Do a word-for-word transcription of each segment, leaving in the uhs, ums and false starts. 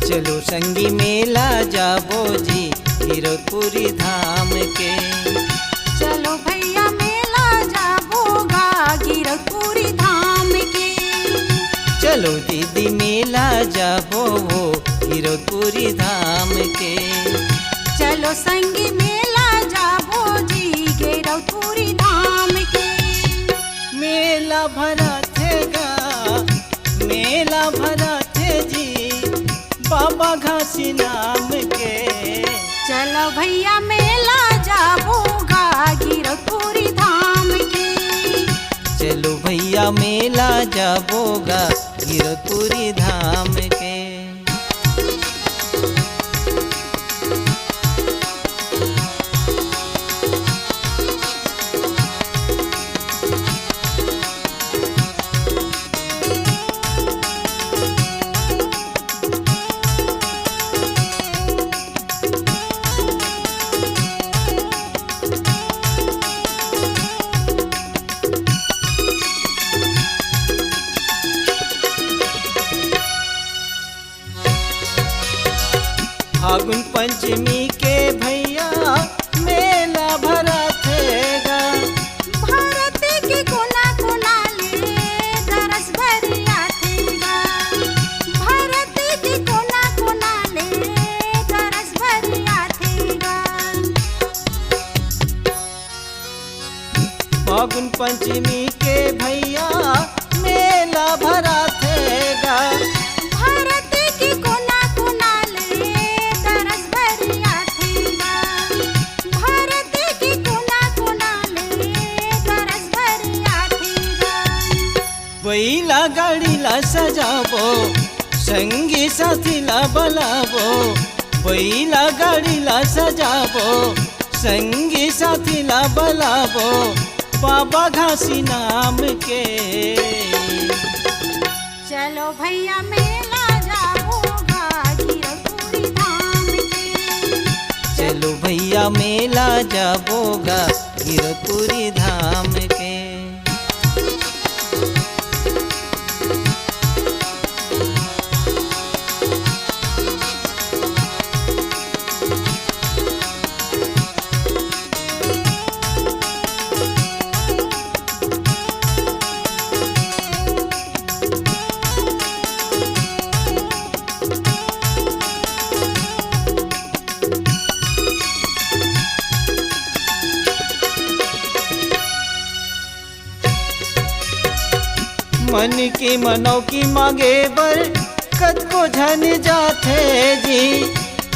चलो संगी मेला जाबो जी गिरौदपुरी धाम के। चलो भैया मेला जाबो गा गिरौदपुरी धाम के। चलो दीदी मेला जाबो वो गिरौदपुरी धाम के। चलो संगी मेला जाबो जी गिरौदपुरी धाम के। मेला भरा थे गा, मेला भरा थे जी बाबा घासी नाम के। चलो भैया मेला जाबो गा गिरौदपुरी धाम के। चलो भैया मेला जाबो गा गिरौदपुरी धाम के। फागुन पंचमी के भैया मेला भरा थे गा। भारत के कोना कोना ले दरस भरिया थे गा। भारत के कोना कोना ले दरस भरिया थे गा। फागुन पंचमी के भैया मेला भरा थे गा। भारत के कोना कोना ले दरस भरिया थे गा। भारत के कोना कोना ले दरस भरिया थे गा। बइला गाड़ी ला सजाबो, संगी साथी ला बलाबो। बइला गाड़ी ला सजाबो, संगी साथी ला बलाबो, बाबा घासी नाम के। चलो भैया मेला जाबो गा गिरौदपुरी धाम के। चलो भैया मेला जाबो गा गिरौदपुरी धाम के। मन के मनौकी मांगे बर कतको झन जाथे जी।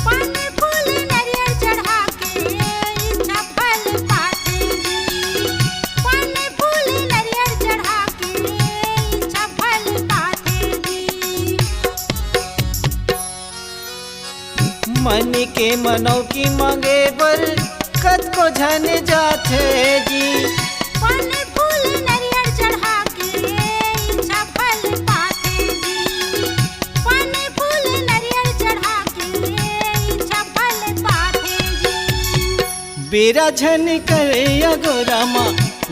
पान फूल नरियर चढ़ा के इच्छा फल पाथे जी। पान फूल नरियर चढ़ा के इच्छा फल पाथे जी। मन के मनौकी मांगे बर कतको झन जाथे जी। पान फूल नरियर चढ़ा के इच्छा फल पाथे जी। पान फूल नरियर चढ़ा के इच्छा फल पाथे जी। बेरा झन करे अगोरा मा,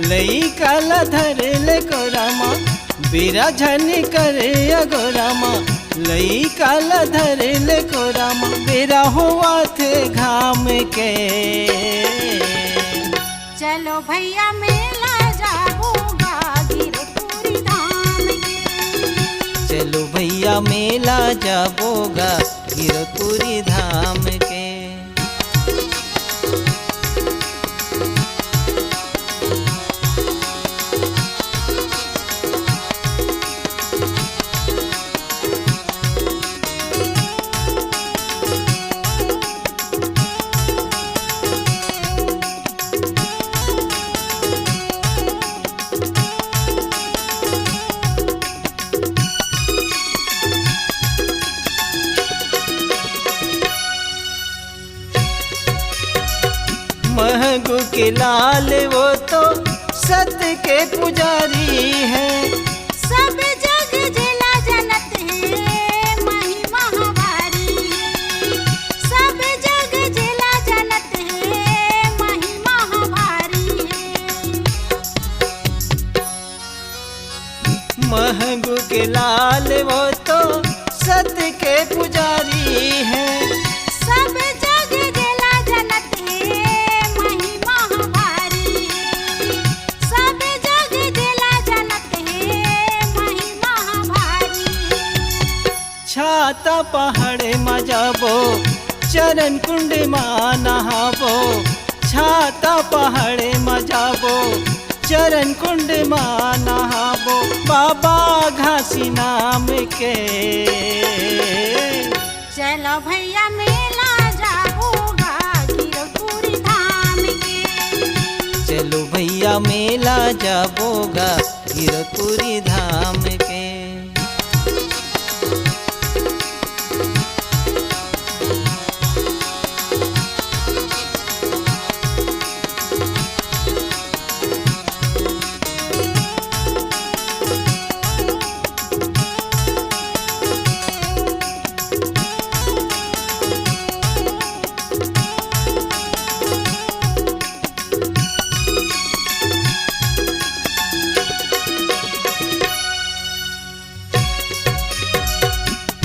लइका ला धर ले कोरा मा। बेरा झन करे अगोरा मा, लइका ला धर ले कोरा मा। बेरा होवथे घाम के। चलो भैया मेला जाबो गा गिरौदपुरी धाम के। चलो भैया मेला जाबो गा गिरौदपुरी धाम के। महंगू के लाल वो तो सत के पुजारी है। सब जग जेला जनत हे महिमा हमारी है। सब जग जेला जनत हे महिमा हमारी है। महंगू के लाल वो तो सत के पुजारी छाता पहाड़ म जाबो, चरण कुंड म नहाबो। छाता पहाड़ म जाबो, चरण कुंड म नहाबो, बाबा घासी नाम के। चलो भैया मेला जाबो गा गिरौदपुरी धाम के। चलो भैया मेला जाबो गा गिरौदपुरी धाम के।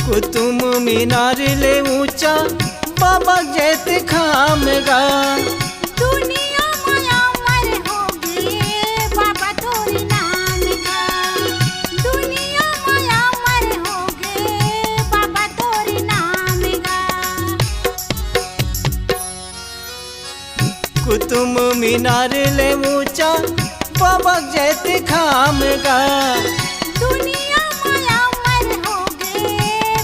कुतुब मीनार ले ऊंचा बाबा जैत खाम गा। दुनिया माया मर होगे बाबा तोर नाम गा। दुनिया माया मर होगे बाबा तोर नाम गा। कुतुब मीनार ले ऊंचा बाबा जैत खाम गा। दुनिया माया मर होगे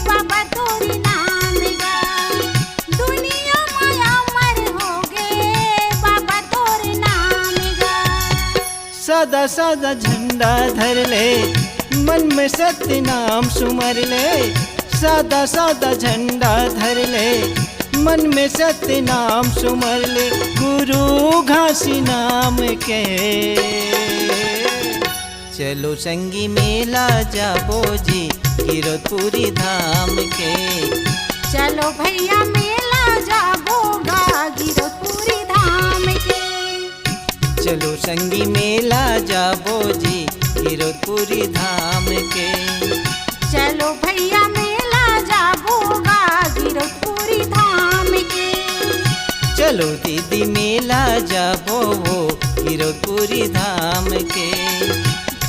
बाबा तोर नाम गा। दुनिया माया मर होगे बाबा तोर नाम गा। सदा सदा झंडा धर ले, मन में सत्य नाम सुमर ले। सदा सदा झंडा धर ले, मन में सत्य नाम सुमर ले, गुरु घासी नाम के। चलो संगी मेला जाबो जी गिरौदपुरी धाम के। चलो भैया मेला जाबो गा गिरौदपुरी धाम के। चलो संगी मेला जाबो जी गिरौदपुरी धाम के। चलो भैया मेला जाबो गा गिरौदपुरी धाम के। चलो दीदी मेला जाबो वो गिरौदपुरी धाम के।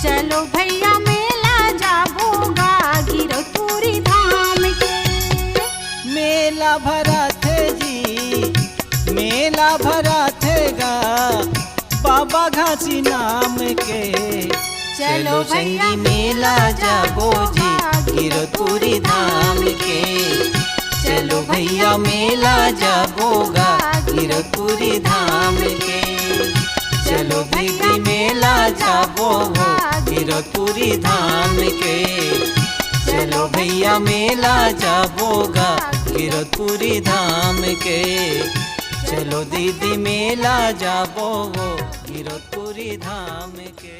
चलो भैया मेला जाबो गा गिरौदपुरी धाम के। मेला भराथे जी, मेला भराथे गा बाबा घासी नाम के। चलो भैया मेला जाबो जी गिरौदपुरी धाम के। चलो भैया मेला जाबो गा गिरौदपुरी धाम के। चलो दीदी मेला जाबो हो गिरौदपुरी धाम के। चलो भैया मेला जाबो गा गिरौदपुरी धाम के। चलो दीदी मेला जाबो हो गिरौदपुरी धाम के।